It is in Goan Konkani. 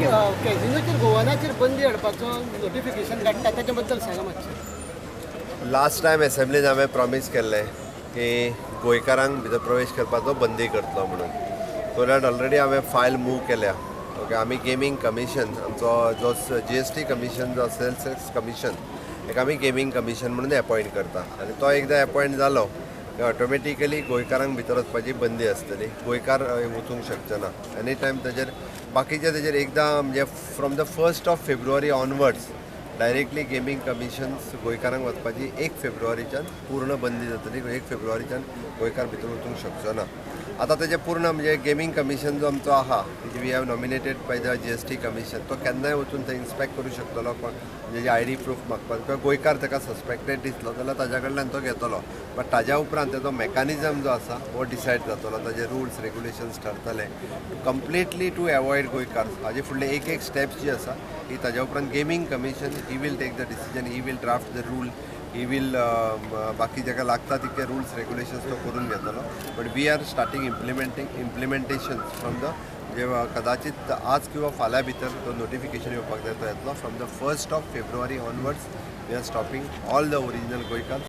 कॅझिनोचेर गोवानाचेर बंदी हाडपाचो नोटिफिकेशन काडटा, ताच्या बद्दल सांगा मातशें. लास्ट टायम एसेंब्लीन हांवें प्रॉमीस केल्लें की गोंयकारांक भितर प्रवेश करपाचो बंदी करतलो म्हणून. सो that already हांवें फायल मूव केल्या. ओके, आमी गेमींग कमिशन आमचो जो जीएसटी कमिशन जो सेल्स टॅक्स कमिशन हेका आमी गेमींग कमिशन म्हणून एपॉयंट करता आनी तो एकदां एपॉयंट जालो की ऑटोमॅटिकली गोंयकारांक भितर वचपाची बंदी आसतली. गोंयकार वचूंक शकचे ना एनी टायम. ताजेर बाकीचे तेजेर एकदां म्हणजे from the 1st of February onwards directly gaming commissions गोंयकारांक वचपाची 1 फेब्रुवारीच्यान पूर्ण बंदी जातली. 1 फेब्रुवारीच्यान गोंयकार भितर वचूंक शकचो ना. आतां तेजें पूर्ण म्हणजे गेमींग कमिशन जो आमचो आहा, we have nominated by the GST commission, तो केन्नाय वचून थंय इन्स्पेक्ट करूं शकतलो. कोण म्हणजे आयडी प्रूफ मागपाक किंवा गोंयकार ताका सस्पेक्टेड दिसलो जाल्यार ताज्या कडल्यान तो घेतलो. बट ताज्या उपरांत तेजो मॅकानिजम जो आसा हो डिसायड जातलो. ताजे रुल्स रेगुलेशन्स ठरतले कंप्लिटली टू एवॉयड गोंयकार. हाजे फुडले एक एक स्टेप्स जी आसा ही ताज्या उपरांत gaming commission, he will take the decision, he will draft the rule, he will बाकी जाका लागता तितके रुल्स रेगुलेशन्स तो करून घेतलो. But we are starting implementation from the म्हणजे कदाचित आज किंवा फाल्यां भितर तो नोटिफिकेशन येवपाक जाय, तो येतलो. From the 1st of February onwards we are stopping all the original Goenkar.